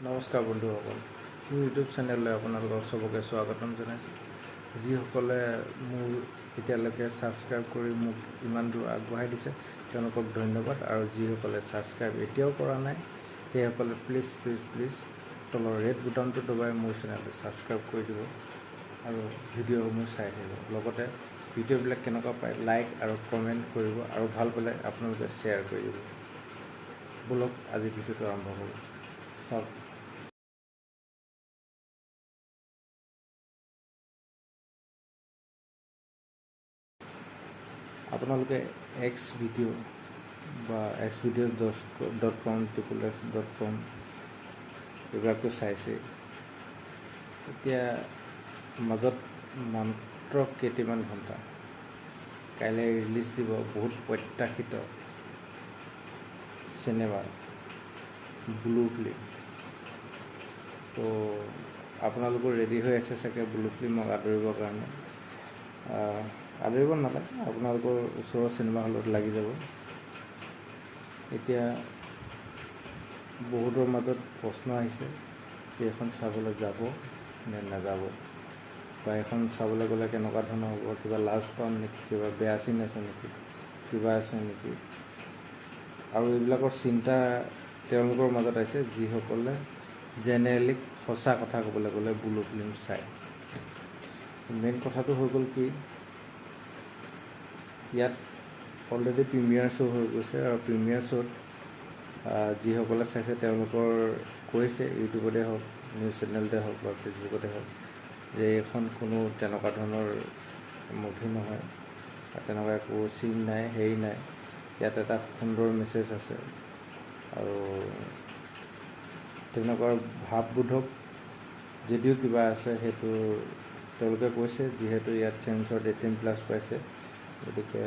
নমস্কাৰ বন্ধুসকল, মোৰ ইউটিউব চেনেললৈ আপোনালোকক চবকে স্বাগতম জনাইছোঁ। যিসকলে মোৰ এতিয়ালৈকে ছাবস্ক্ৰাইব কৰি মোক ইমান দূৰ আগবঢ়াই দিছে, তেওঁলোকক ধন্যবাদ। আৰু যিসকলে ছাবস্ক্ৰাইব এতিয়াও কৰা নাই, সেইসকলে প্লিজ প্লিজ প্লিজ তলৰ ৰেড বুটামটো দবাই মোৰ চেনেলটো ছাবস্ক্ৰাইব কৰি দিব আৰু ভিডিঅ'সমূহ চাই থাকিব। লগতে ভিডিঅ'বিলাক কেনেকুৱা পায় লাইক আৰু কমেণ্ট কৰিব আৰু ভাল পালে আপোনালোকে শ্বেয়াৰ কৰি দিব। ব'লক, আজি ভিডিঅ'টো আৰম্ভ কৰোঁ। চাওক, আপোনালোকে এক্স ভিডিঅ' বা এক্স ভিডিঅ' .com, XXX.com এইবিলাকতো চাইছেই। এতিয়া মাজত মাত্ৰ কেইটিমান ঘণ্টা, কাইলৈ ৰিলিজ দিব বহুত প্ৰত্যাশিত চিনেমা ব্লু ফিল্ম। তো আপোনালোকো ৰেডি হৈ আছে চাগে ব্লু ফিল্মক আদৰিবৰ কাৰণে। আদৰিব নালাগে, আপোনালোকৰ ওচৰৰ চিনেমা হলত লাগি যাব। এতিয়া বহুতৰ মাজত প্ৰশ্ন আহিছে যে এইখন চাবলৈ যাব নে নাযাব, বা এইখন চাবলৈ গ'লে কেনেকুৱা ধৰণৰ হ'ব, কিবা লাজ পাম নেকি, কিবা বেয়া চিন আছে নেকি, কিবা আছে নেকি। আৰু এইবিলাকৰ চিন্তা তেওঁলোকৰ মাজত আহিছে যিসকলে জেনেৰেলি সঁচা কথা ক'বলৈ গ'লে ব্লু ফিল্ম চায়। মেইন কথাটো হৈ গ'ল কি, ইয়াত অলৰেডি প্ৰিমিয়াৰ শ্ব' হৈ গৈছে আৰু প্ৰিমিয়াৰ শ্ব'ত যিসকলে চাইছে তেওঁলোকৰ কৈছে, ইউটিউবতে হওক, নিউজ চেনেলতে হওক বা ফেচবুকতে হওক, যে এইখন কোনো তেনেকুৱা ধৰণৰ মুভি নহয়, তেনেকুৱা একো চিন নাই, হেৰি নাই, ইয়াত এটা সুন্দৰ মেছেজ আছে আৰু তেনেকুৱা ভাৱবোধক যদিও কিবা আছে সেইটো তেওঁলোকে কৈছে। যিহেতু ইয়াত চেঞ্চৰত 18+ পাইছে, গতিকে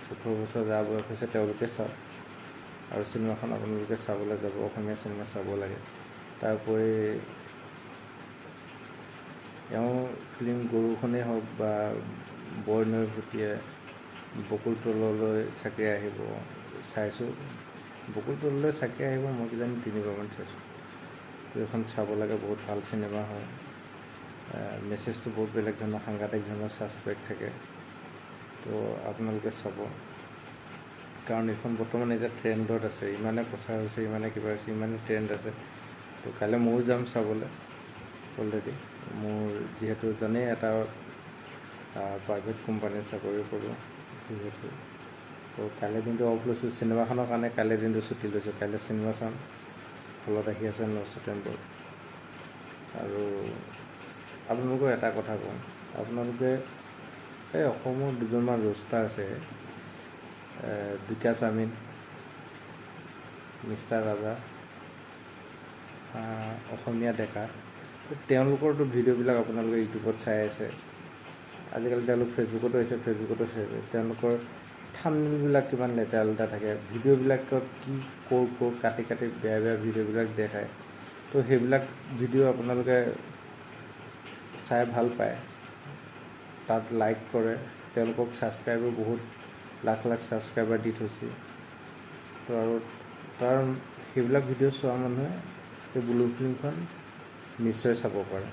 18 বছৰ যাৰ বয়স হৈছে তেওঁলোকে চাওক আৰু চিনেমাখন আপোনালোকে চাবলৈ যাব। অসমীয়া চিনেমা চাব লাগে। তাৰোপৰি এওঁ ফিল্ম গৰুখনেই হওক বা বৈ নৈ ভটিয়াই, বকুল তললৈ চাকি আহিব চাইছোঁ। বকুল তললৈ চাকি আহিব মই কিজানি তিনিবাৰমান চাইছোঁ। তো এইখন চাব লাগে, বহুত ভাল চিনেমা হয়। মেছেজটো বহুত বেলেগ ধৰণৰ, সাংঘাতিক ধৰণৰ ছাছপেক্ট থাকে। তো আপোনালোকে চাব, কাৰণ এইখন বৰ্তমান এতিয়া ট্ৰেণ্ডত আছে। ইমানে প্ৰচাৰ হৈছে, ইমানে কিবা হৈছে, ইমানে ট্ৰেণ্ড আছে। তো কাইলৈ ময়ো যাম চাবলৈ। অলৰেডি মোৰ যিহেতু জানেই, এটা প্ৰাইভেট কোম্পানীত চাকৰি কৰোঁ যিহেতু, তো কাইলৈ দিনটো অফ লৈছোঁ চিনেমাখনৰ কাৰণে। কাইলৈ দিনটো ছুটি লৈছোঁ, কাইলৈ চিনেমা চাম। হলত আহি আছে 9 ছেপ্টেম্বৰ। আৰু আপোনালোকৰ এটা কথা কওঁ, আপোনালোকে এই অসমৰ দুজনমান ৰ'ষ্টাৰ আছে, বিকাশ আমিন, মিষ্টাৰ ৰাজা, অসমীয়া ডেকা, তেওঁলোকৰতো ভিডিঅ'বিলাক আপোনালোকে ইউটিউবত চাই আছে। আজিকালি তেওঁলোক ফেচবুকতো আহিছে, ফেচবুকতো চাইছে। তেওঁলোকৰ থাম্বনেইলবিলাক কিমান লেতেৰা লেতেৰা থাকে, ভিডিঅ'বিলাকত কি ক'ৰ ক'ৰ কাটি কাটি বেয়া বেয়া ভিডিঅ'বিলাক দেখায়। তো সেইবিলাক ভিডিঅ' আপোনালোকে চাই ভাল পায়, তাত লাইক কৰে, তেওঁলোকক ছাবস্ক্ৰাইবাৰ বহুত লাখ লাখ ছাবস্ক্ৰাইবাৰ দি থৈছে। তো আৰু তাৰ সেইবিলাক ভিডিঅ' চোৱা মানুহে এই ব্লু ফিল্মখন নিশ্চয় চাব পাৰে,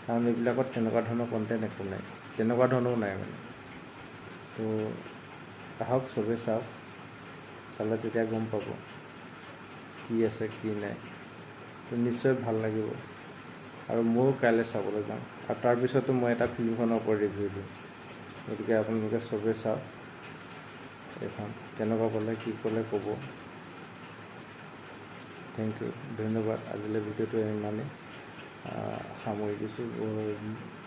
কাৰণ এইবিলাকত তেনেকুৱা ধৰণৰ কণ্টেণ্ট একো নাই, তেনেকুৱা ধৰণৰো নাই মানে। তো আহক, চবেই চাওক। চালে তেতিয়া গম পাব কি আছে কি নাই। তো নিশ্চয় ভাল লাগিব আৰু ময়ো কাইলৈ চাবলৈ যাম আৰু তাৰপিছতো মই এটা ফিল্মখনৰ ওপৰত ৰিভিউ দিম। গতিকে আপোনালোকে চবেই চাওক এইখন, কেনেকুৱা পালে, কি ক'লে ক'ব। Thank U, ধন্যবাদ। আজিলৈ ভিডিঅ'টো ইমানেই সামৰি দিছোঁ।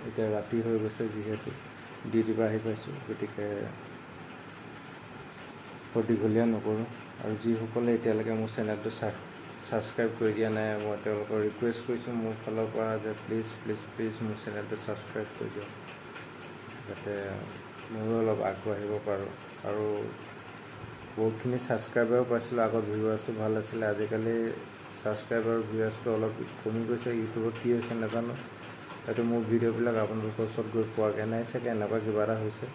এতিয়া ৰাতি হৈ গৈছে, যিহেতু ডিউটিৰ পৰা আহি পাইছোঁ, গতিকে বৰ দীঘলীয়া নকৰোঁ। আৰু যিসকলে এতিয়ালৈকে মোৰ চেনেলটো ছাবস্ক্ৰাইব কৰি দিয়া নাই, মই তেওঁলোকক ৰিকুৱেষ্ট কৰিছোঁ মোৰ ফালৰ পৰা যে প্লিজ প্লিজ প্লিজ মোৰ চেনেলটো ছাবস্ক্ৰাইব কৰি দিয়ক, যাতে ময়ো অলপ আগবাঢ়িব পাৰোঁ। আৰু বহুতখিনি ছাবস্ক্ৰাইবাৰো পাইছিলোঁ আগত, ভিউৱাৰ্ছো ভাল আছিলে। আজিকালি ছাবস্ক্ৰাইবাৰ ভিউৱাৰ্ছটো অলপ কমি গৈছে। ইউটিউবত কি হৈছে নাজানো, হয়তো মোৰ ভিডিঅ'বিলাক আপোনালোকৰ ওচৰত গৈ পোৱাগৈ নাই চাগে, এনেকুৱা কিবা এটা হৈছে।